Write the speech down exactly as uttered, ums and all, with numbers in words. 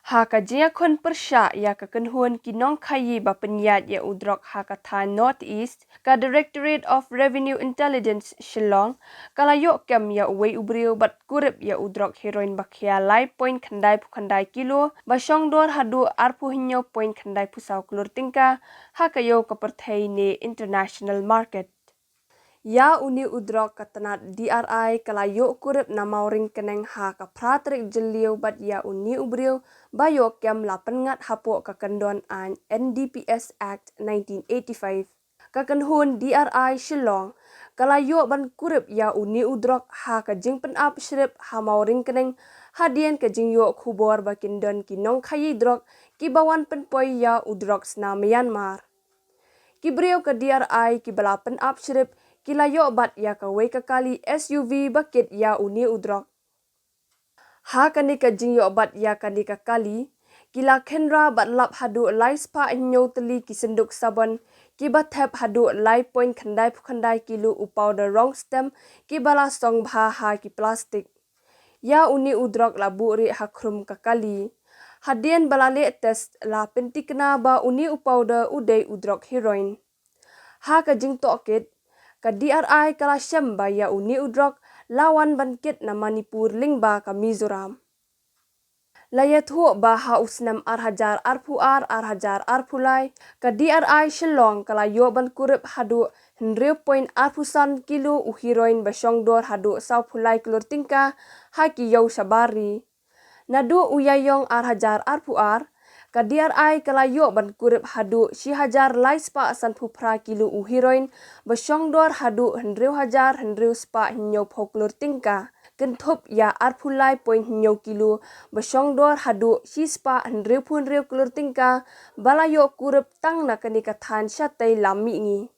Ha ka jingïakhun pyrshah ïa ka kynhun ki nongkhaïi ba pynïaid ïa u drok ha ka thaiñ North East, ka Directorate of Revenue Intelligence Shillong ka la ïoh kem ïa uwei u briew bad kurup ïa u drok heroin ba khia lai point khyndai phew khyndai kilo ba shong dor haduh arphew hynñiew point khyndai phew saw klur tyngka ha ka ïew ka pyrthei ne international market. Ïa une u drok ka tnat D R I ka la ïoh kurup na Mawryngkneng ha ka phra tarik Jylliew bad ïa une u briew ba ïoh kem la pynngat hapoh ka kyndon aiñ N D P S Act nineteen eighty-five. Ka kynhun D R I Shillong ka la ïoh ban kurup ïa une u drok ha ka jingpynap shrip ha Mawryngkneng hadien ka jingïoh khubor ba kin don ki nongkhaïi drok kiba wan pynpoi ïa u drok sna Myanmar. Ki briew ka D R I kiba la pynap shrip ki la ïoh bat ïa kawei ka kali S U V ba kit ïa une u drok. Ha kane ka jingïoh bat ïa kane ka kali, ki la khynra bad lap haduh lai spah hynñiew tylli ki synduk sabon kiba thep haduh lai point khyndai phew khyndai kilo u powder rong stem kiba la song bha ha ki plastik. Ïa une u drok la buhrieh ha khrum ka kali. Hadien ba la leh test la pynthikna ba une u powder u dei u drok heroin. Ha ka jingtohkit, ka D R I ka la shem ba ïa une u drok la wan ban kit na Manipur lyngba ka Mizoram. La ïathuh ba ha u snem ar hajar arphew ar, ar hajar arphew lai, ka D R I Shillong ka la ïoh ban kurup haduh hynriew point arphew san kilo u heroin ba shong dor haduh sawphew lai klur tyngka ha ki ïew shabar ri. Naduh u Ïaïong ar hajar arphew ar, ka D R I ka la ïoh ban kurup haduh shi hajar lai spah sanphew phra kilo u heroin ba shong dor haduh hynriew hajar hynriew spah hynñiew phew klur tyngka. Kynthup ïa arphew lai point hynñiew kilo ba shong dor haduh shi spah hynriew phew hynriew klur tyngka ba la ïoh kurup tang na kane ka thaiñ shatei lam mihngi.